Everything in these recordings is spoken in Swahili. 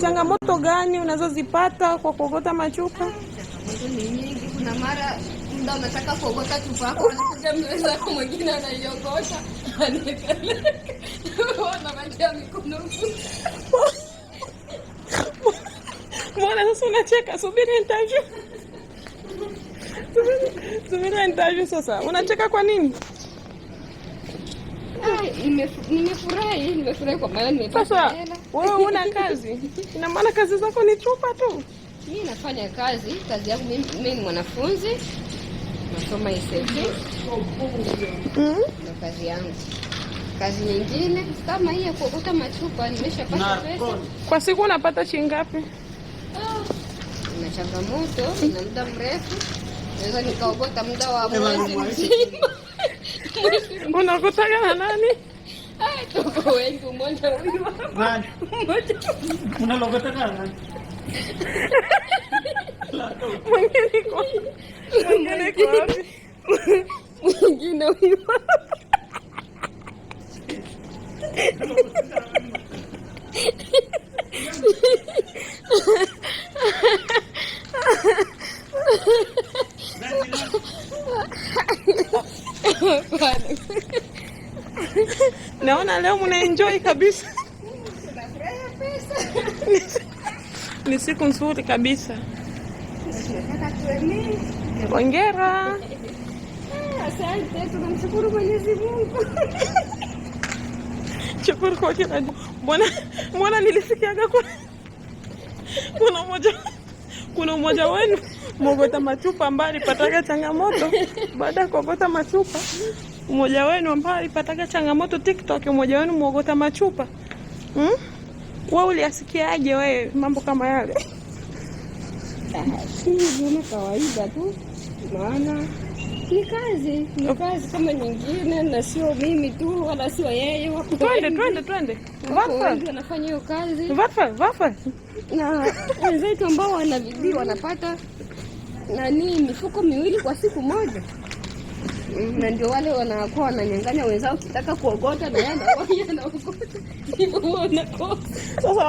Changamoto gani unazozipata kwa kuokota machupa? Changamoto ni nyingi. Kuna mara muda unataka kuokota chupa yako, anakuja mwenzako mwingine anaiokota, anaipeleka, unabakia mikono. Mbona sasa unacheka? Subiri interview. Subiri interview sasa. Unacheka kwa nini? Nimefurahi, nimefurahi kwa maana nimepata Sasa hela. wewe una kazi, ina maana kazi zako ni chupa tu? Mimi nafanya kazi, kazi yangu mimi ni mwanafunzi, nasoma ICT, ndo kazi yangu. Kazi nyingine kama hii ya kuokota machupa, nimeshapata pesa. Kwa siku unapata shilingi ngapi? Ina changamoto, ina muda mrefu, naweza nikaokota muda wa mwezi mzima. Unakutana na nani? Ai, tuko wengi, mmoja huyu hapa, mmoja. Mwingine iko wapi? Mwingine huyu hapa. Naona leo mna enjoy kabisa. Tunafurahia pesa. Ni siku nzuri kabisa. Tunataka tuenee. Hongera. Asante, tunamshukuru Mwenyezi Mungu. Shukuru kwa kila mbona nilisikiaga kwa kuna mmoja wenu mwogota machupa ambaye alipataga changamoto baada ya kuogota machupa. Mmoja wenu ambaye alipataga changamoto TikTok, mmoja wenu mwogota machupa. Hmm? Wewe uliasikiaje wewe mambo kama yale? Si ni kawaida tu, maana ni kazi, ni kazi kama nyingine, na sio mimi tu wala sio yeye. Wako Twende, wengi. twende, twende. Wako Varför? wengi wanafanya hiyo kazi, Varför? Varför? Na wenzetu ambao wana bidii wanapata nani mifuko miwili kwa siku moja. Na ndio wale wanakuwa wananyang'anya wenzao, ukitaka kuogota na yeye anaogota, hivyo huwa unakosa. Sasa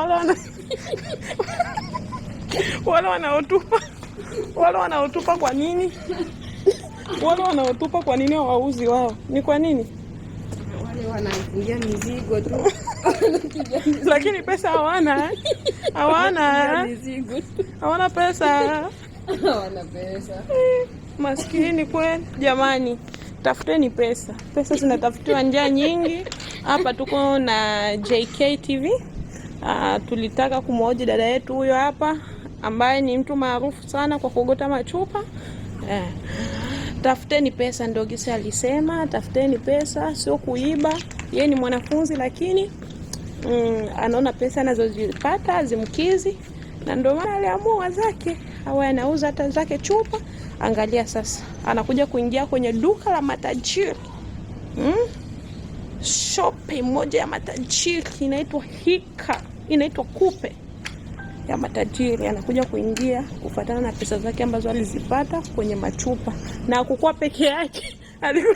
wale wanaotupa kwa nini? Wale wanaotupa kwa nini hawauzi wao? Ni kwa nini? Wale wanafungia mizigo tu. Lakini pesa hawana, eh? Hawana, eh? Mizigo tu. Hawana pesa. Hawana pesa. Maskini kweli jamani, tafuteni pesa. Pesa zinatafutiwa njia nyingi. Hapa tuko na JK TV. Tulitaka kumhoji dada yetu huyo hapa ambaye ni mtu maarufu sana kwa kuogota machupa. Tafuteni pesa, ndio gisi alisema, tafuteni pesa, sio kuiba. Yeye ni mwanafunzi lakini anaona pesa anazozipata zimkizi, na ndio maana aliamua zake awe anauza hata zake chupa. Angalia sasa, anakuja kuingia kwenye duka la matajiri, Shop moja ya matajiri inaitwa Hika, inaitwa Kupe ya matajiri. Anakuja kuingia kufuatana na pesa zake ambazo alizipata kwenye machupa, na hakukuwa peke yake. Alikuwa